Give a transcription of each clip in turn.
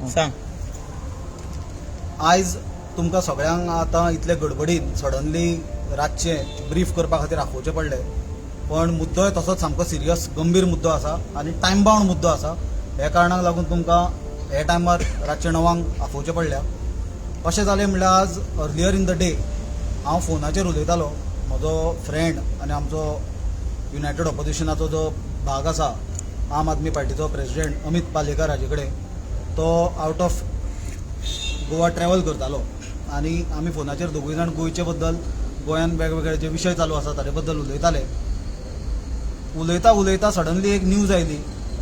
सांग. आयज तुमकां सगळ्यांक आतां इतले गडबडीन सडनली रातचें ब्रीफ करपा खातीर आफोवचें पडलें, पण मुद्दोय तसोच सामको सिरियस गंभीर मुद्दो आसा आनी टायम बाउंड मुद्दो आसा. हे कारणाक लागून तुमकां हे टायमार रातचे 9 आफोवचें पडल्या. अशें जालें म्हणल्यार आज अर्लियर इन the day हांव फोनाचेर उलयतालो. म्हजो फ्रेंड आनी आमचो युनायटेड ऑपोजिशनाचो जो भाग आसा आम आदमी पार्टीचो प्रेसिडेंट अमित पालेकर हाजे कडेन, तो आउट ऑफ गोवा ट्रॅवल करतालो आनी आमी फोनाचेर दोगूय जाण गोंयचे बद्दल, गोंयान वेगवेगळे जे विशय चालू आसा ताजे बद्दल उलयताले. उलयता उलयता सडनली एक न्यूज आयली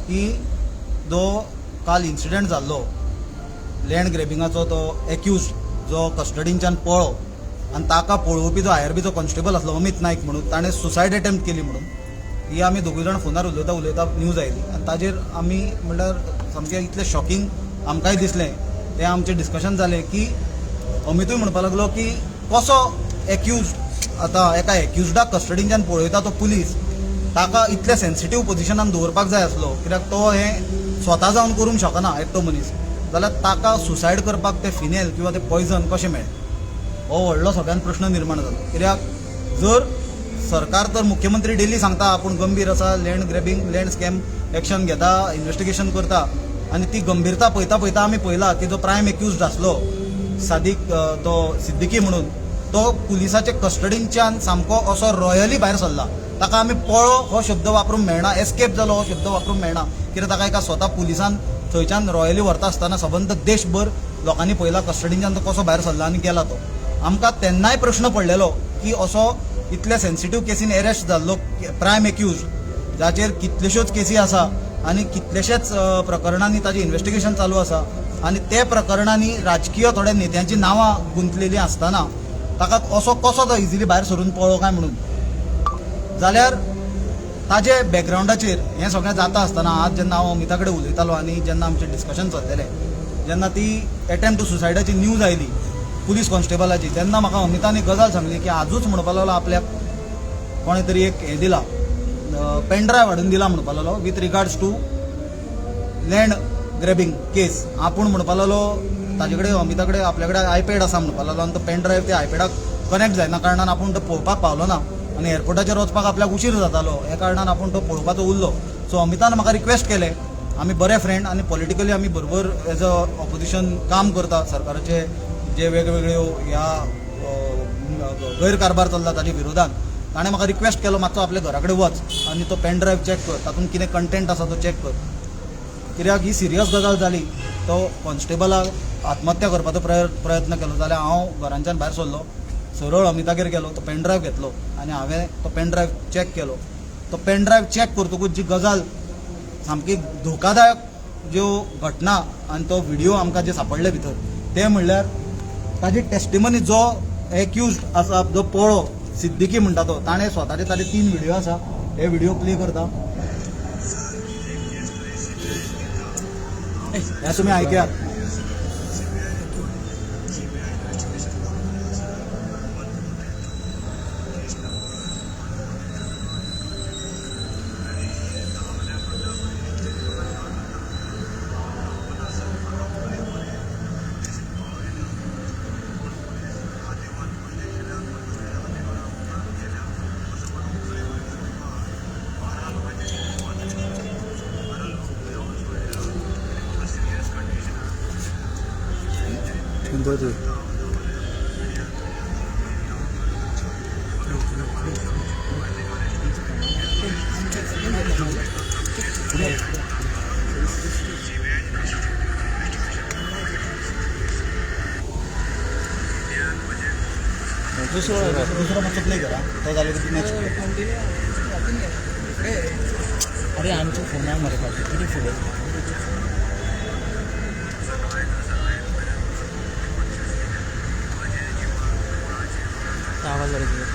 की जो काल इन्सिडंट जाल्लो लँड ग्रेबिंगाचो, तो एक्यूज जो कस्टडींच्यान पळ्ळो आनी ताका पळोवपी जो IRBचो कॉन्स्टेबल आसलो अमित नायक म्हणून, ताणें सुसायड अटेम्प्ट केली म्हणून. ही आमी दोगूय जाण फोनार उलयता उलयता न्यूज आयली आनी ताजेर आमी म्हणल्यार सामकें इतलें शॉकिंग आमकांय दिसलें. तें आमचें डिस्कशन जालें की अमितूय म्हणपाक लागलो की कसो एक्यूज आतां एका एक्युजडाक कस्टडींच्यान पळयता तो पुलीस, ताका इतल्या सेन्सिटीव पोजिशनान दवरपाक जाय आसलो, कित्याक तो हें स्वता जावन करूंक शकना एकटो मनीस, जाल्यार ताका सुसायड करपाक तें फिनेल किंवा तें पॉयजन कशें मेळ्ळें, हो व्हडलो सगळ्यान प्रश्न निर्माण जालो. कित्याक जर सरकार तर मुख्यमंत्री डेली सांगता आपूण गंभीर आसा, land grabbing land scam action घेता, इन्वेस्टिगेशन करता, आनी ती गंभीरता पळयता पळयता आमी पळयला की जो प्रायम एक्यूज्ड आसलो सादीक तो सिद्दीकी म्हणून, तो पुलिसाचे कस्टडींच्यान सामको असो रॉयली भायर सरला. ताका आमी पळो हो शब्द वापरूंक मेळना, एस्केप जालो हो शब्द वापरूंक मेळना, कित्याक ताका एका स्वता पुलिसान थंयच्यान रॉयली व्हरता आसतना सबंद देशभर लोकांनी पळयला कस्टडींच्यान तो कसो भायर सरला आनी गेला तो. आमकां तेन्नाय प्रश्न पडलेलो की असो इतल्या सेन्सिटीव केसीन एरेस्ट जाल्लो प्रायम एक्यूज जाचेर कितल्योश्योच केसी आसा आनी कितलेशेच प्रकरणांनी ताजें इन्वेस्टिगेशन चालू आसा आनी ते प्रकरणांनी राजकीय थोड्या नेत्यांची नांवां गुंतलेलीं आसतना ताका असो कसो तो इजिली भायर सरून पळो काय म्हणून. जाल्यार ताजे बॅकग्रावंडाचेर हें सगळें जाता आसतना आज जेन्ना हांव अमिता कडेन उलयतालो आनी जेन्ना आमचें डिस्कशन चलतलें, जेन्ना ती एटेम्प्ट टू सुसायडाची न्यूज आयली पुलीस कॉन्स्टेबलाची, तेन्ना म्हाका अमितान एक गजाल सांगली की आजूच म्हणपाक लागलो आपल्याक कोणें तरी एक हें दिला, पेनड्रायव्ह हाडून दिला म्हणपाक लागलो with regards to land grabbing case. आपूण म्हणपाक लागलो ताजे कडेन, अमिता कडेन आपल्या कडेन आयपॅड आसा म्हणपाक लागलो आनी तो पेनड्रायव्ह त्या आयपॅडाक कनेक्ट जायना कारणान आपूण तो पळोवपाक पावलो ना आनी एअरपोर्टाचेर वचपाक आपल्याक उशीर जातालो, ह्या कारणान आपूण तो पळोवपाचो उरलो. सो अमितान म्हाका रिक्वेस्ट केलें, आमी बरे फ्रेंड आनी पॉलिटिकली आमी बरोबर एज अ ऑपोजिशन काम करता, सरकाराचे जे वेगवेगळ्यो ह्या गैरकारभार चल्ला ताजे विरोधान, ताणें म्हाका रिक्वेस्ट केलो मातसो आपल्या घरा कडेन वच आनी तो पेनड्रायव्ह चॅक कर, तातूंत कितें कंटेंट आसा तो चॅक कर, कित्याक ही सिरियस गजाल जाली. तो कॉन्स्टेबलाक आत्महत्या करपाचो प्रयत्न केलो जाल्यार हांव घरांच्यान भायर सरलो, सरळ अमितागेर गेलो, तो पेनड्रायव्ह घेतलो आनी हांवें तो पेनड्रायव्ह चॅक केलो. तो पेनड्रायव्ह चॅक करतकूच जी गजाल सामकी धोकादायक ज्यो घटना आनी तो व्हिडिओ आमकां जे सापडले भितर, ते म्हणल्यार ताजी टेस्टिमनी जो एक्यूज आसा जो पळो सिद्दीकी म्हणटा तो, ताणें स्वताचे ताजे 3 व्हिडिओ आसा, हे व्हिडिओ प्ले करता, हे तुमी आयकयात. दुसरो मातसो प्ले करा, तो जालो की नेक्स्ट. अरे आमच्या फोनाक मरे फावटी कितें फुडें आवाज बरो तुजो.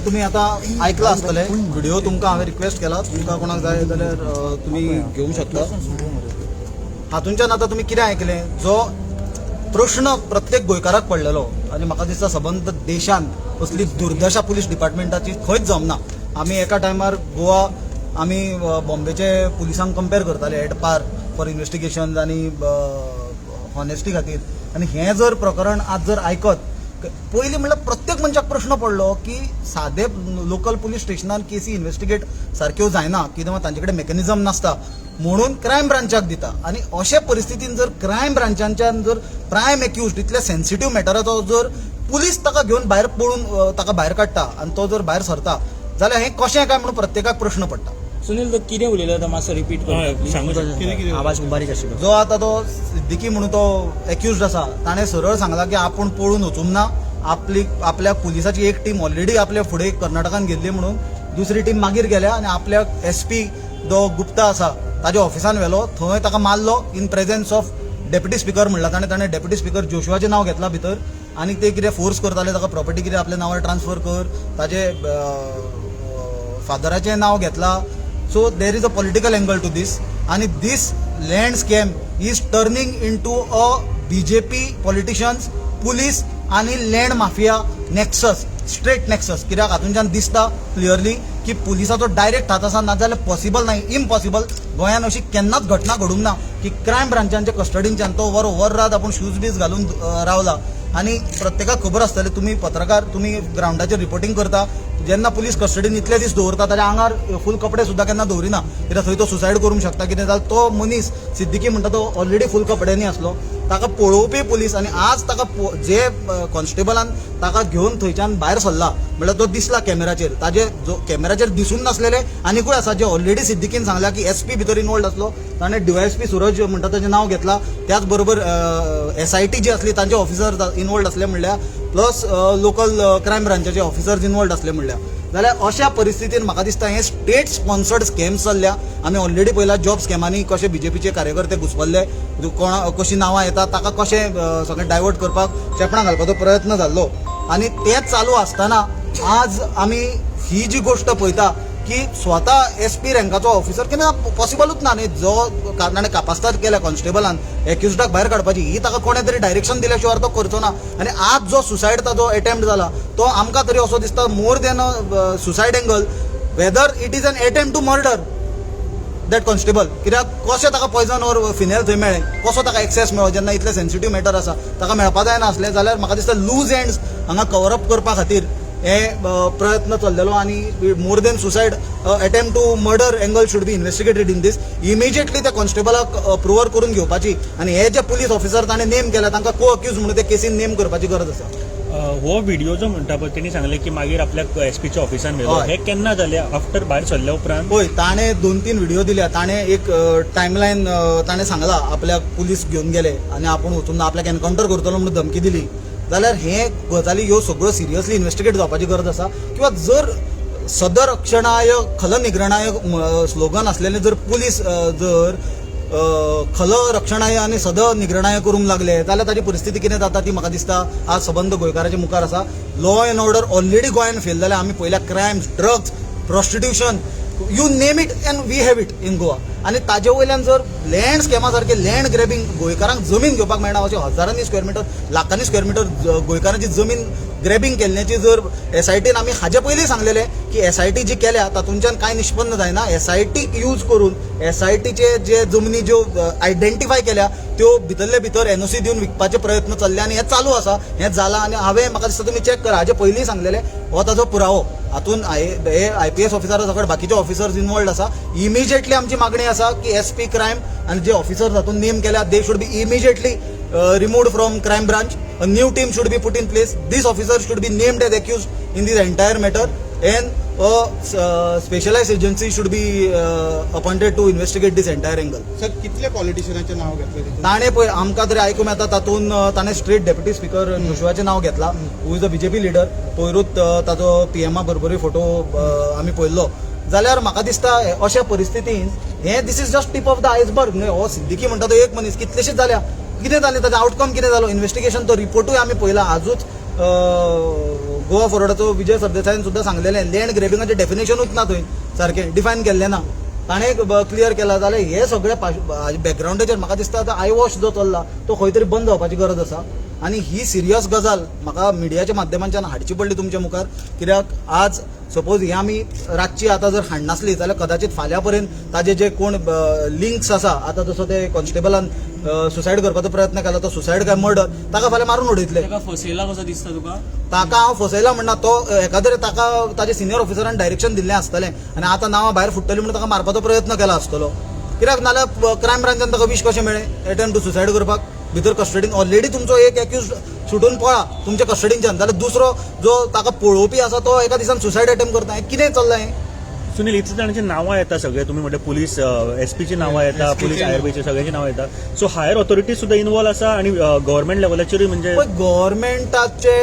तुमी आतां आयकला आसतले व्हिडिओ. तुमकां हांवें रिक्वेस्ट केला, तुमकां कोणाक जाय जाल्यार तुमी घेवंक शकता. हातूंच्यान आतां तुमी कितें आयकलें? जो प्रश्न प्रत्येक गोंयकाराक पडलेलो आनी म्हाका दिसता सबंद देशांत असली दुर्दशा पुलीस डिपार्टमेंटाची खंयच जावंक ना. आमी एका टायमार गोवा आमी बॉम्बेचे पुलिसांक कंपेर करताले एट पार फॉर इन्व्हेस्टिगेशन आनी हॉनेस्टी खातीर. आनी हें जर प्रकरण आज जर आयकत, पयलीं म्हणल्यार प्रत्येक मनशाक प्रश्न पडलो की सादे लोकल पुलीस स्टेशनान केसी इन्व्हेस्टिगेट सारक्यो जायना, कित्याक तांचे कडेन मेकॅनिजम नासता म्हणून क्रायम ब्रांचाक दिता. आनी अशे परिस्थितीन जर क्रायम ब्रांचांच्यान जर प्रायम एक्युज्ड, इतल्या सेन्सिटीव मॅटराचो जर पुलीस ताका घेवन भायर पळून ताका भायर काडटा आनी तो जर भायर सरता जाल्यार हें कशें काय म्हणून प्रत्येकाक प्रश्न पडटा. सुनील, तो कितें उलयलो तो मातसो रिपीट हय, कर. सांगू शकता. आवाज बारीक आशिल्लो. जो आतां तो सिद्दीकी म्हणून तो एक्युज्ड आसा, ताणें सरळ सांगला की आपूण पळून वचूंक ना. आपली आपल्या पुलिसाची एक टीम ऑलरेडी आपल्या फुडें कर्नाटकान गेल्ली म्हणून दुसरी टीम मागीर गेल्या आनी आपल्याक एसपी जो गुप्ता आसा ताच्या ऑफिसान व्हेलो, थंय ताका मारलो in presence of deputy speaker म्हणला ताणें. ताणें डेप्युटी स्पिकर जोशुआचें नांव घेतलां भितर आनी ते कितें फोर्स करताले ताका, प्रॉपर्टी कितें आपल्या नांवार ट्रान्सफर कर. ताजे फादराचें नांव घेतलां. So there is a political angle to this आनी this land scam is turning into a BJP politicians, police आनी land mafia nexus, straight nexus. कित्याक हातूंच्यान दिसता क्लियरली की पुलिसाचो डायरेक्ट हात आसा, नाजाल्यार पॉसिबल नाही, इम्पॉसिबल. गोंयान अशी केन्नाच घटना घडूंक ना की क्रायम ब्रांचांच्या कस्टडीनच्यान तो वर वर रात आपूण शूज बीज घालून रावला. आनी प्रत्येकाक खबर आसतलें, तुमी पत्रकार, तुमी ग्रावंडाचेर रिपोर्टिंग करता, जेन्ना पुलीस कस्टडीन इतले दीस दवरता ताच्या आंगार फूल कपडे सुद्दां केन्ना दवरिना, कित्याक थंय तो सुसायड करूंक शकता कितें जाल्यार. तो मनीस सिद्दीकी म्हणटा तो ऑलरेडी फूल कपड्यांनी आसलो. ताका पळोवपी पुलीस आनी आज ताका जे कॉन्स्टेबलान ताका घेवन थंयच्यान भायर सरला म्हणल्यार तो दिसला कॅमेराचेर. ताजे जो कॅमेराचेर दिसूंक नासलेले आनिकूय आसा, जे ऑलरेडी सिद्दीकीन सांगला की एसपी भितर इनवॉल्ड आसलो. ताणें डीवायएसपी सुरज म्हणटा ताचें नांव घेतला. त्याच बरोबर एसआयटी जी आसली तांचे ऑफिसर इनवॉल्ड आसले म्हणल्यार, प्लस लोकल क्रायम ब्रांचाचे ऑफिसर्स इनवॉल्ड आसले म्हणल्यार, जाल्यार अशा परिस्थितीन म्हाका दिसता हे स्टेट स्पॉन्सर्ड स्कॅम्स चल्ल्या. आमी ऑलरेडी पळयला जॉब स्कॅमांनी कशे बीजेपीचे कार्यकर्ते घुसपल्ले, कोणा कशी नांवां येता, ताका कशें सगळें डायवर्ट करपाक चेपणां घालपाचो प्रयत्न जाल्लो. आनी तें चालू आसतना आज आमी ही जी गोश्ट पळयता की स्वता एसपी रँकाचो ऑफिसर, केन्ना पॉसिबलूच ना न्ही, जो ताणें कापास्ताद केल्या कॉन्स्टेबलान एक्युज्डाक भायर काडपाची, ही ताका कोणें तरी डायरेक्शन दिल्या शिवाय तो करचो ना. आनी आज जो सुसायड ताजो एटेम्प्ट जाला तो आमकां तरी असो दिसता, more than a suicide angle, whether it is an attempt to murder that constable. कित्याक कशें ताका पॉयझन ऑर फिनेल थंय मेळ्ळें, कसो ताका एक्सेस मेळ्ळो जेन्ना इतलें सेन्सिटीव मॅटर आसा, ताका मेळपा जायना आसलें? जाल्यार म्हाका दिसता लूज एंड्स हांगा कवर अप करपा खातीर हे प्रयत्न चल्लेलो आनी more than suicide, attempt to murder angle should be investigated in this immediately. त्या कॉन्स्टेबलाक प्रुवर करून घेवपाची आनी हे जे पुलीस ऑफिसर ताणें नेम केल्या तांकां को अक्यूज म्हणून ते केसीन नेम करपाची गरज आसा. हो व्हिडिओ जो म्हणटा पळय, तेणी सांगलें की मागीर आपल्याक एसपीच्या ऑफिसान व्हेलो. हय. हे केन्ना जालें? आफ्टर भायर सरल्या उपरांत? पळय, ताणें दोन तीन व्हिडिओ दिल्या. ताणें एक टायमलायन ताणें सांगला, आपल्याक पुलीस घेवन गेले आनी आपूण वचून ना, आपल्याक एनकावंटर करतलो म्हणून धमकी दिली. जाल्यार हे गजाली ह्यो सगळ्यो सिरियसली इन्व्हेस्टिगेट जावपाची गरज आसा. किंवा जर सदरक्षणाय खल निग्रणाय स्लोगन आसलेले जर पुलीस जर खल रक्षणाय आनी सद निग्रणाय करूंक लागले जाल्यार ताची परिस्थिती कितें जाता ती म्हाका दिसता आज सबंद गोंयकाराच्या मुखार आसा. लॉ एंड ऑर्डर ऑलरेडी गोंयान फेल जाल्या. आमी पयल्या crimes, drugs, prostitution, you name it and we have it in Goa. आनी ताजे वयल्यान जर लँड स्कॅमा सारके लँड ग्रॅबिंग, गोंयकारांक जमीन घेवपाक मेळना अशें हजारांनी स्क्वेअर मिटर, लाखांनी स्क्वेअर मिटर गोंयकारांची जमीन ग्रॅबिंग केल्ल्याची जर एसआयटीन, आमी हाजे पयलीं सांगलेले की एसआयटी जी केल्या तातूंच्यान कांय निष्पन्न जायना. एसआयटी यूज करून एसआयटीचे जे जमनी ज्यो आयडेंटिफाय केल्या त्यो भितरले भितर एनओसी दिवन विकपाचे प्रयत्न चल्ले आनी हें चालू आसा, हें जालां. आनी हांवें, म्हाका दिसता तुमी चॅक करा, हाजे पयलीं सांगलेले, हो ताजो पुरावो. हातून हे आयपीएस ऑफिसरा सकट बाकीचे ऑफिसर्स इनवॉल्ड आसा. इमिजिएटली आमची मागणी आसा की एसपी क्रायम आनी जे ऑफिसर्स हातून नेम केल्या, they should be immediately removed from crime branch. A new team should be put in place. This officer should be named as accused in this entire matter and a specialized agency should be appointed to investigate this entire angle. Sir, कितले पॉलिटिशियनाचें नाव घेतलें तितून? ताणें पळय, आमकां तरी आयकूंक येता तातूंत ताणें स्ट्रेट डेप्युटी स्पिकर जोशुआचें नांव घेतलां, who is a BJP leader. पयरूच ताजो पीएमा बरोबरूय फोटो आमी पळयल्लो. जाल्यार म्हाका दिसता अशा परिस्थितीन हे this is just tip of the iceberg न्हय. हो सिद्दीकी म्हणटा तो एक मनीस, कितलेशेच जाल्या. कितें जालें ताचें आउटकम, कितें जालो इन्व्हेस्टिगेशन, तो रिपोर्टूय आमी पळयला. आजूच गोवा फॉरवर्डाचो विजय सरदेसायान सुद्दां सांगलेलें, लँड ग्रेबिंगाचें डेफिनेशनूच ना थंय, सारकें डिफायन केल्लें ना. ताणें क्लियर केलां. जाल्यार हे सगळे बॅकग्रावंडाचेर म्हाका दिसता आतां आयवॉश जो चल्ला तो खंय तरी बंद जावपाची गरज आसा. आनी ही सिरियस गजाल म्हाका मिडियाच्या माध्यमांच्यान हाडची पडली तुमच्या मुखार, कित्याक आज सपोज ही आमी रातची आतां जर हाडनासली जाल्यार कदाचित फाल्यां पर्यंत ताजे जे कोण लिंक्स आसा, आतां जसो ते कॉन्स्टेबलान सुसायड करपाचो प्रयत्न केला, तो सुसायड काय मर्डर, ताका फाल्यां मारून उडयतले. ताका फसयला कसो दिसता तुका? ताका हांव फसयला म्हणना. तो एकादरे ताका ताजे सिनियर ऑफिसरान डायरेक्शन दिल्लें आसतलें आनी आतां नांवां भायर फुट्टलीं म्हणून ताका मारपाचो प्रयत्न केला आसतलो. कित्याक नाल्यार क्रायम ब्रांचान ताका विश कशें मेळ्ळें एटेम्प्ट टू सुसायड करपाक? भितर कस्टडीन ऑलरेडी तुमचो एक एक्यूज सुटून पळा तुमच्या कस्टडीनच्यान, जाल्यार दुसरो जो ताका पळोवपी आसा तो एका दिसान सुसायड एटेम्प्ट करता. हें कितें चल्लां हें? सुनील, इतले जाणांची नांवां येता सगळे, तुमी म्हणटा पुलीस एसपीची नांवां येता, पुलीस आयआरबीची सगळ्यांची नांवां येता, सो हायर ऑथॉरिटी सुद्दां इन्वॉल्व आसा आणि गव्हर्मेंट लेवलाचेरूय म्हणजे पळय, गव्हर्मेंटाचे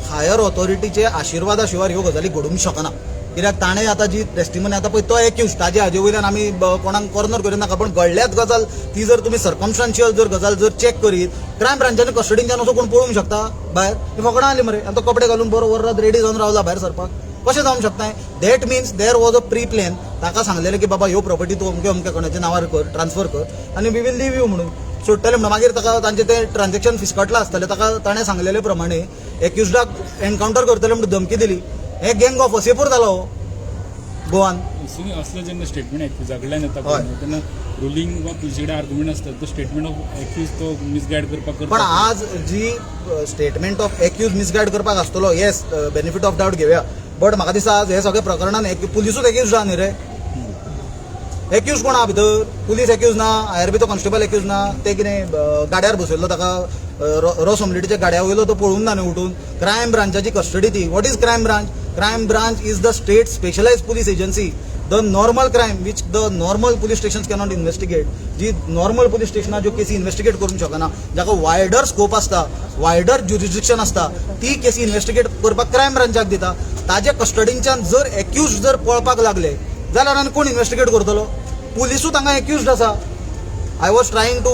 हायर ऑथॉरिटीचे आशिर्वादा शिवाय ह्यो गजाली घडूंक शकना. कित्याक ताणें आतां जी टेस्टिमनी, आतां पळय तो एक्यूज, ताजे हाजे वयल्यान आमी कोणाक कॉर्नर करिनाका, पूण घडल्यात गजाल ती जर तुमी सर्कमस्टान्शियल जर गजाल जर चॅक करीत, क्रायम ब्रांचान कस्टडीनच्यान असो कोण पळोवंक शकता भायर? ही फकडां आली मरे. आनी तो कपडे घालून बरो वर्रात रेडी जावन रावला भायर सरपाक, कशें जावंक शकता? That means there was a pre plan. ताका सांगलेलें की बाबा, ह्यो प्रॉपर्टी तूं अमके अमके कोणाच्या नांवार कर, ट्रान्सफर कर आनी we will leave you म्हणून, सोडटले म्हणून. मागीर ताका तांचे ते ट्रान्झॅक्शन फिस्कटलां आसतलें. ताका ताणें सांगलेले प्रमाणे एक्युजडाक एनकावंटर करतले म्हणून धमकी दिली. हे गँग ऑफ वसेपूर जालो हो गोवान. सुनील, असलं जेन्ना स्टेटमेंट एक्युजा कडल्यान येता पळय, तेन्ना रुलींग वा पुलिसे कडेन आर्ग्युमेंट आसता, तो स्टेटमेंट ऑफ एक्यूज तो मिसगायड करपाक करता. पण आज जी स्टेटमेंट ऑफ एक्यूज मिसगायड करपाक आसतलो, येस, बेनिफीट ऑफ डावट घेवया, बट म्हाका दिसता आज हे सगळे प्रकरणान पुलिसूच एक्यूज आहा न्ही रे. एक्यूज कोण आहा भितर? पुलीस एक्यूज ना, आयआरबीचो कॉन्स्टेबल एक्यूज ना. ते कितें गाड्यार बसयल्लो ताका, रोस ऑमलेटीच्या गाड्या वयलो तो पळोवंक ना न्ही उठून. क्रायम ब्रांचाची कस्टडी ती. What is crime branch? Crime branch is the state specialise police agency. The normal crime which the normal police station cannot investigate, ji normal police स्टेशनां ज्यो केसी इन्व्हेस्टिगेट करूंक शकना, जाका वायडर स्कोप आसता, वायडर ज्युरिस्डिक्शन आसता, ती केसी इन्व्हेस्टिगेट करपाक क्रायम ब्रांचाक दिता. ताजे कस्टडीनच्यान जर एक्यूज जर पळपाक लागले जाल्यार आनी कोण इन्व्हेस्टिगेट करतलो? पुलिसूच हांगा एक्यूज्ड आसा. I was trying to,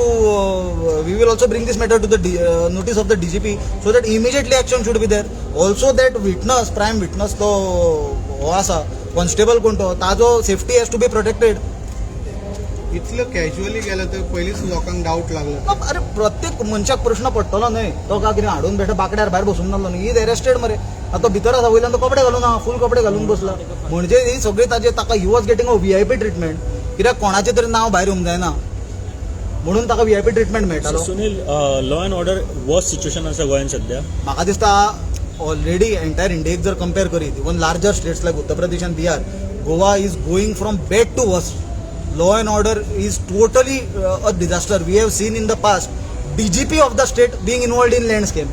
we will also bring this matter to the notice of the DGP so that immediately action should be there. Also that witness, prime witness तो हो आसा कॉन्स्टेबल कोण तो, ताजो safety has to be protected. इतलं casually गेलं तर पयलींच लोकांक डाऊट लागलो. अरे, प्रत्येक मनशाक प्रश्न पडटलो न्हय. तो काय कितें हाडून बेठो बाकड्यार भायर बसूंक नासलो न्हय. Is arrested मरे. आतां तो भितर आसा, वयल्यान तो कपडे घालून आहा, फूल कपडे घालून बसला. म्हणजे ही सगळी ताजे ताका he was getting a VIP treatment, कित्याक कोणाचें तरी नांव भायर येवंक जायना म्हणून ताका व्हीआयपी ट्रिटमेंट मेळटालो. Sunil, law and order worse situation आसा गोंयांत सध्या. म्हाका दिसता ऑलरेडी एंटायर इंडियेक जर कंपेर करीत, even larger states like Uttar Pradesh and Bihar, Goa is going from bad to worse. Law and order is totally a disaster. We have seen in the past DGP of the state being involved in land scam,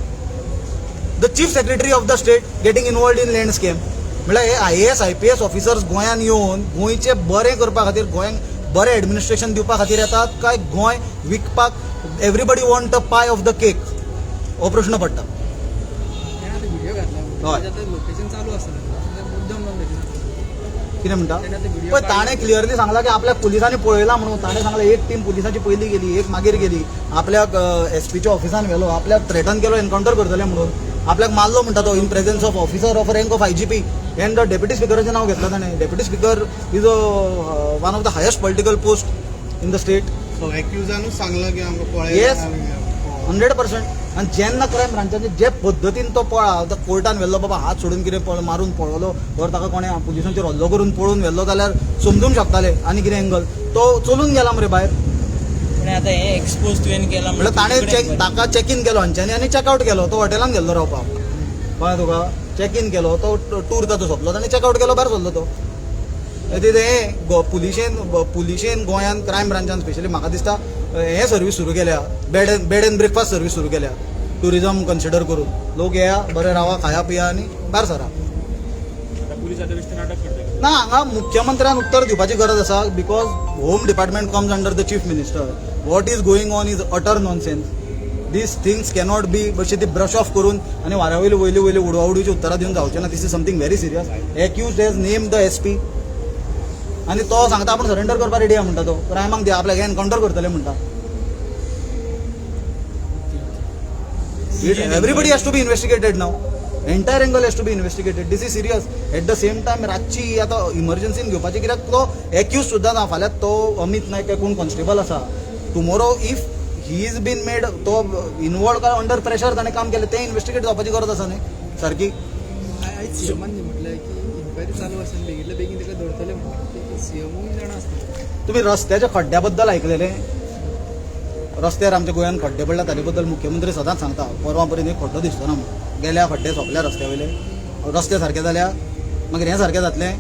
the chief secretary of the state getting involved in land scam. म्हळ्यार हे IAS, IPS officers गोंयांत येवन गोंयचें बरें करपा खातीर, गोंयांक बरें एडमिनिस्ट्रेशन दिवपा खातीर येतात काय गोंय विकपाक everybody want a pie of the cake, हो प्रश्न पडटा. व्हिडिओ घातला. हय. लोकेशन चालू आसता, मुद्दम जावन कितें म्हणटा? ताणें ते video पळय, ताणें क्लियरली सांगलां की आपल्याक पुलिसांनी पळयला म्हणून. ताणें सांगलें एक टीम पुलिसांची पयली गेली, एक मागीर गेली, आपल्याक एसपीच्या ऑफिसान व्हेलो, आपल्याक थ्रेटन केलो एनकावंटर करतले म्हणून, आपल्याक मारलो म्हणटा तो in presence of officer of rank of IGP and the deputy स्पिकराचें नांव घेतलां ताणें. Deputy speaker is a one of the highest political post in the state. So एक्युजानूच सांगलं की आमकां Yes. पळयला. 100%. आनी जेन्ना क्रायम ब्रांचाचे जे पद्दतीन तो पळा, आतां कोर्टान व्हेल्लो, बाबा हात सोडून कितें पळ मारून पळलो वर ताका कोणें पुलिसांचेर हल्लो करून पळून व्हेल्लो जाल्यार समजूंक शकताले आनी कितें एंगल. तो चलून गेला मरे भायर. पण आता हे एक्सपोज तुवें केला. म्हणल्यार ताणें चेक ताका चॅक इन केलो हांच्यांनी आनी चॅकआउट केलो. तो हॉटेलान गेल्लो रावपाक, कळ्ळें तुका? चॅक इन केलो, तो टूर ताचो सोंपलो, ताणें चॅकआउट केलो, भायर सरलो तो. ते हें पुलिशेन गोंयान क्रायम ब्रांचान स्पेशली म्हाका दिसता हें सर्वीस सुरू केल्या, bed and breakfast service सुरू केल्या ट्युरिजम कन्सिडर करून. लोक येया, बरे रावा, खाया पिया आनी भायर सरा. आता पुलीस आता बेश्टे नाटक करता. ना, हांगा मुख्यमंत्र्यान उत्तर दिवपाची गरज आसा, because home department comes under the chief minister. What is going on is utter nonsense. These things cannot be बशे ती ब्रश ऑफ करून आनी वाऱ्या वयली वयली वयली उडवाउडीची उत्तरां दिवन जावचें ना. This is something very serious. Accused has named the SP आनी तो सांगता आपूण सरेंडर करपाक रेडी आहा म्हणटा. तो क्रायमाक दी आपल्याक एनकावंटर करतले म्हणटा. Everybody has to be investigated now. Entire angle has to be investigated. This is serious. At the same time रातची आतां इमर्जन्सीन घेवपाची, कित्याक तो एक्यूज सुद्दां ना. फाल्यां तो अमित नायक काय कोण कॉन्स्टेबल आसा, tomorrow if he is been made तो इनवॉल्व काय अंडर प्रेशर ताणें काम केलें, तें इन्वेस्टिगेट जावपाची गरज आसा न्ही सारकी. आयज सीएमान म्हटलें की इन्क्वायरी चालू आसा आनी बेगीनल्या बेगीन ताका धरतले म्हणून. सीएमूय जाणा आसता. तुम्ही रस्त्याच्या खड्ड्या बद्दल आयकलेले? रस्त्यार आमच्या गोंयांत खड्डे पडल्या ताचे बद्दल मुख्यमंत्री सदांच सांगता, परवां पर्यंत एक खड्डो दिसचो ना म्हणून. गेल्या खड्डे सोंपल्या रस्त्या वयले, रस्ते सारके जाल्या, मागीर हें सारकें जातलें?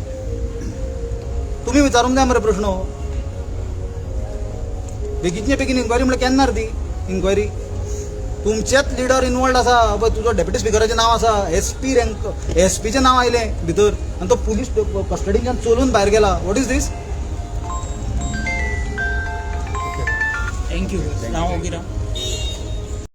तुमी विचारूंक जाय मरे प्रश्न. बेगीनच्या बेगीन इन्क्वायरी म्हणल्यार केन्ना रे ती इन्क्वायरी? तुमचेच लिडर इनवॉल्ड आसा. पळय, तुजो डेप्युटी स्पिकराचें नांव आसा, एस पी रँक, एस पीचें नांव आयलें भितर आनी तो पुलीस कस्टडीच्यान चलून भायर गेला. What is this? Thank you. नाव वगैरे.